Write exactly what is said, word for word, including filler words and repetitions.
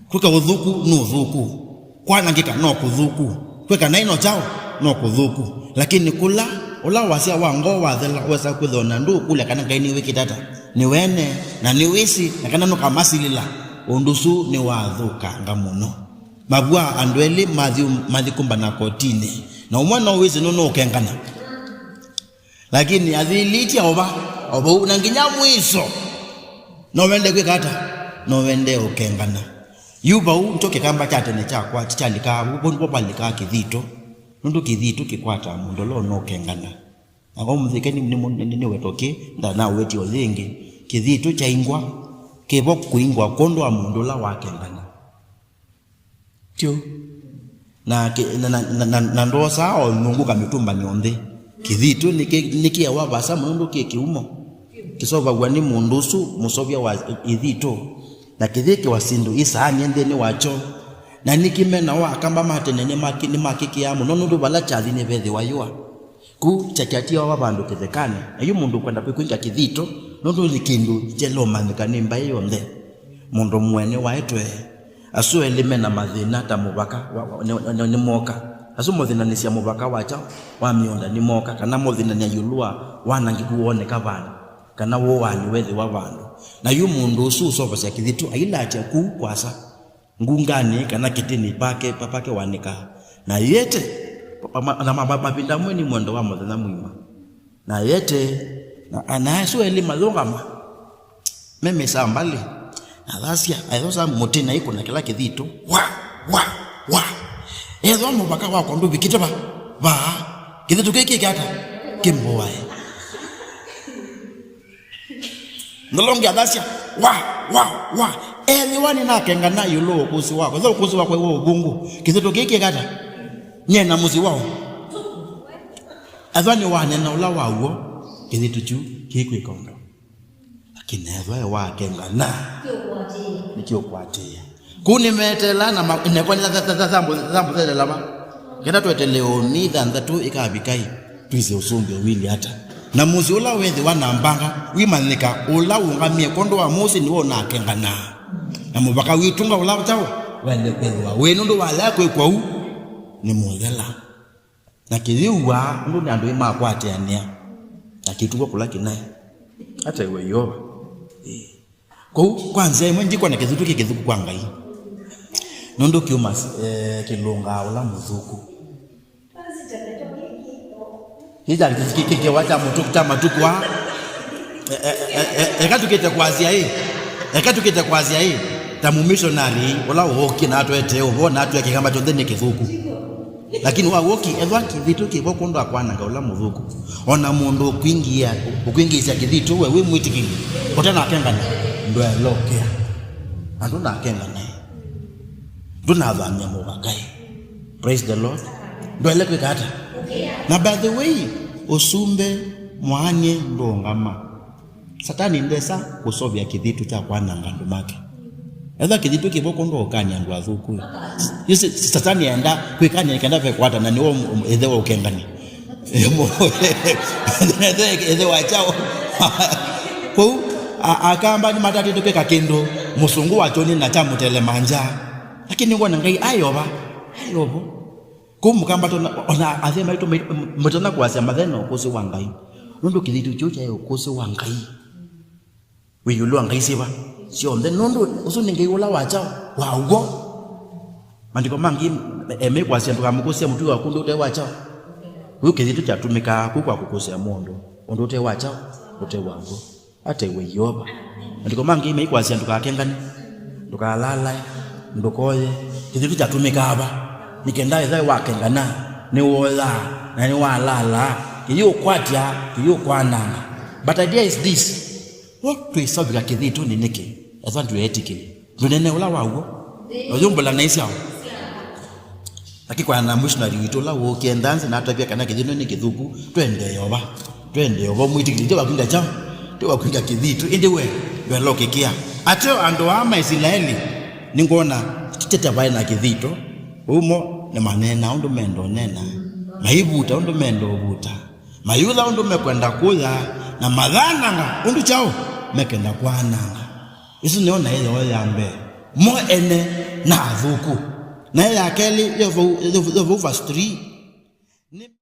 Kwĩka ũthũku nĩ ũthũku. Kwanangĩka no kũthũku. Kwĩka naĩ no kyaũ? No kũthũku. Lakini kũla, ũla wasya wa ngoo wathela, wesa kwĩthĩwa na ndũũkũlya kana Ngai nĩwĩkĩte ata, nĩwene, na nĩwĩsĩ, na kana nũkamasilĩla. Ũndũ ũsu nĩwathũkanga mũno. Mavua andũ elĩ mathi, mathi kũmbana kotinĩ, na ũmwe no wĩsĩ nũnũũkengana. Lakini athilĩtye o va, o vau, na nginya mwiso. No wende kwĩka ata? No wende ũkengana. Yu vau nĩkyo kĩkamba kya tene kyakwa kyalikaa, vau nĩvo valikaa kĩthito. Nũndũ kĩthito kĩkwataa mũndũ ũla ũnũũkengana. Na vau mũthĩke nĩ, nĩ, nĩ, nĩ wetwa kĩ, ndanawetya o yĩngĩ. Kĩthito kyaingwa, kĩvo kũingwa kwondũ wa mũndũ ũla wakengana. Tyo. Na, kĩ- na, na, na, na, na ndosaa o nyũngũ kamĩtumbanĩ o nthĩ. Kĩthitũ nĩkĩ- nĩkĩewa vaasa mũno nũndũ kĩ kĩumo. Kĩsovaw'a nĩ mũndũ ũsu mũsovya wa ĩthitũ. Na kĩthĩkĩwa syĩndũ isaanie nthĩnĩ wakyo. Na nĩkĩmenawa akamba ma tene nĩmakĩ- nĩmakĩkĩaa mũno nũndũ vala kyathi nĩvethĩwa yũa. Ku kyakyatia wa vandũ kĩthekanĩ, na yu mũndũ ũkwenda kwĩkwĩngya kĩthito, nũndũ nĩ kĩndũ kyelomanyĩka nĩ mbaĩ yonthe. Mũndũ mwene waetwe, asu elĩ mena mathĩna ta mũvaka wa- wa- nĩ- nĩ- nĩmoka. Asu mothinanĩsya mũvaka wa kyaũ? Wa mĩũnda nĩmoka, kana mothinanĩa ĩũlũ wa wanangĩku woneka vandũ, kana wũaani wethĩwa vandũ. Na yu mũndũ ũsu ũsovasya kĩthito ailatya kũu kwasa. Ngunganĩ kana kĩtĩnĩ pake, pa- pake wanĩkaa. Na yete, pa- ma- na ma- ma- mavinda amwe nĩ mwendo wa mũthenya mũima. Na yete, na, na asu elĩ mayũngama, memĩsaa mbalĩ, na thasya, ayosa mũtĩ na ĩkũna kĩla kĩthitũ, wa, wa, wa. Ethwa mũvaka wakwa ndũvikĩte va, va, kĩthitũ kĩkĩke ata? Kĩmbũae. Nũla ũngĩ athasya, wa, wa, wa. Ethĩwa nĩnakengana ĩũlũ wa ũkũsĩ wakwa, ethĩwa ũkũsĩ wakwa wĩ wa ũvũngũ, kĩthitũ kĩĩ kĩka ata? Nyie na mũsyĩ wao. Ethĩwa nĩwanena ũla wa w'o, kĩthitũ kyu kĩkwĩka ũndũ. Lakini ethĩwa wakengana, nĩkĩũkwatĩĩa. Kũu nĩmeteela na ma- nekwa nĩ tha- tha- tha- thambo- thambo thelela va. Kenda twetelee ũmĩ thanthatũ ĩkavikai, twĩsĩ ũsumbĩ ũilyĩ ata. Na mũsyĩ ũla wethĩwa na mbanga wimanyĩka, ũla ũũngamie kwondũ wa mũsyĩ nĩw'o ũnakenganaa. Na mũvaka witũnga ũla kyaũ waĩle kwĩthĩwa wĩ nũndũ walea kwĩkwa ũu nĩ mũthela. Na kĩyĩw'a ũndũ nĩ andũ ĩ makwatĩanĩa, na kĩtũw'a kũla kĩnaĩ. Ataiwe Yeova. Ĩĩ. Kwoou, kwa nzĩa ĩmwe, ndikwona kĩthitũ kĩ kĩthũku kwa Ngai, nũndũ kĩuma, eh, kĩlũngaa ũla mũthũku. Kĩkĩwa kya mũtu- kya matukũ aa. E- e- e- e- eka tũkĩte kwasya ĩ, eka tũkĩte kwasya ĩ, ta mũmisonarĩ ũla wookie na atwetee ũvoo na atwĩa kĩkamba kyonthe nĩ kĩthũku. Lakini wa wookie, ethwa kĩthitũ kĩvo kwondũ wa kwananga ũla mũthũku. O na mũndũ ũkwingĩa- ũkwingĩĩsya kĩthitũ we wĩ mwĩtĩkĩli, ũtanakengana, ndwaelokea. Na ndũnakenganae. Ndũnathamya mũvakaĩ. Praise the Lord. Ndwaĩle kwĩka ata? Na by the way, ũsumbĩ mwaanĩe ndũũngama. Satani ndesa kũseũvya kĩthitũ kya kwananga andũ make. Ethwa kĩthitũ kĩvo kwondũ ũkany'a andũ athũku. Yu si- Satani enda kwĩkany'a kenda vekwatana nĩwe ĩthe wa ũkengani. Ĩthe wa kyaũ? Kwoou, a- akamba nĩmatatĩte kwĩka kĩndũ, mũsũngũ wa kyonĩ na kyamũtelemangya. Lakini ngwona Ngai aĩ o va, aĩ o vo. Kwoou mũkamba tona, ona athĩ maitũ mai- matonya kwasya mathĩna ũkũsĩ wa Ngai. Nũndũ kĩthitũ kĩu kyaĩ ũkũsĩ wa Ngai. Wĩ ĩũlũ wa ngai syĩva syonthe, nũndũ ũsu nĩ Ngai ũla wa kyaũ? Wa w'o. Maandĩko mangĩ, e, mekwasya, "Ndũkamũkũsĩe mũtũi waku ũndũ ũte wa kyaũ." Kũu kĩthitũ kyatũmĩkaa kũu kwa kũkũsĩa mũndũ ũndũ ũte wa kyaũ? Ũte wa w'o. Ataiwe Yeova. Maandĩko mangĩ maikwasya, "Ndũkakengane, ndũkalalae, ndũkoye." Kĩthitũ kyatũmĩkaa va? Nĩ kenda ethĩwa wakengana, nĩwoyaa, na nĩwalaalaa, kĩyĩũkwatya, kĩyĩũkwananga. But idea is this. Wo twĩsovika kĩthitũnĩ nĩkĩ? Ethwa ndwĩetĩkĩli. Ndũnene ũla wa w'o. Ũyũmbũla naĩ syaũ? Lakini kwa na missionary witũ ũla wũkie ndanzi na atavya kana kĩthitũ nĩ kĩthũku, twendee ova. Twendee ova mwĩtĩkĩli. Ti wakwinga kyaũ? Ti wakwinga kĩthitũ. Ĩndĩ we, ndwelokĩkĩa. Ateo andũ aa ma Isilaeli, nĩngwona titete vaĩ na kĩthitũ. Ũu mo, nĩmaneenaa ũndũ menda ũneena. Maivuta ũndũ menda ũvuta. Mayutha ũndũ mekwenda kũya, na mathananga ũndũ kyaũ mekenda kwananga. Ĩsu nĩyo naĩ yoo ya mbee. Mo ene na athũku. Na ya kelĩ, yo vau, yo, yo vau verse three.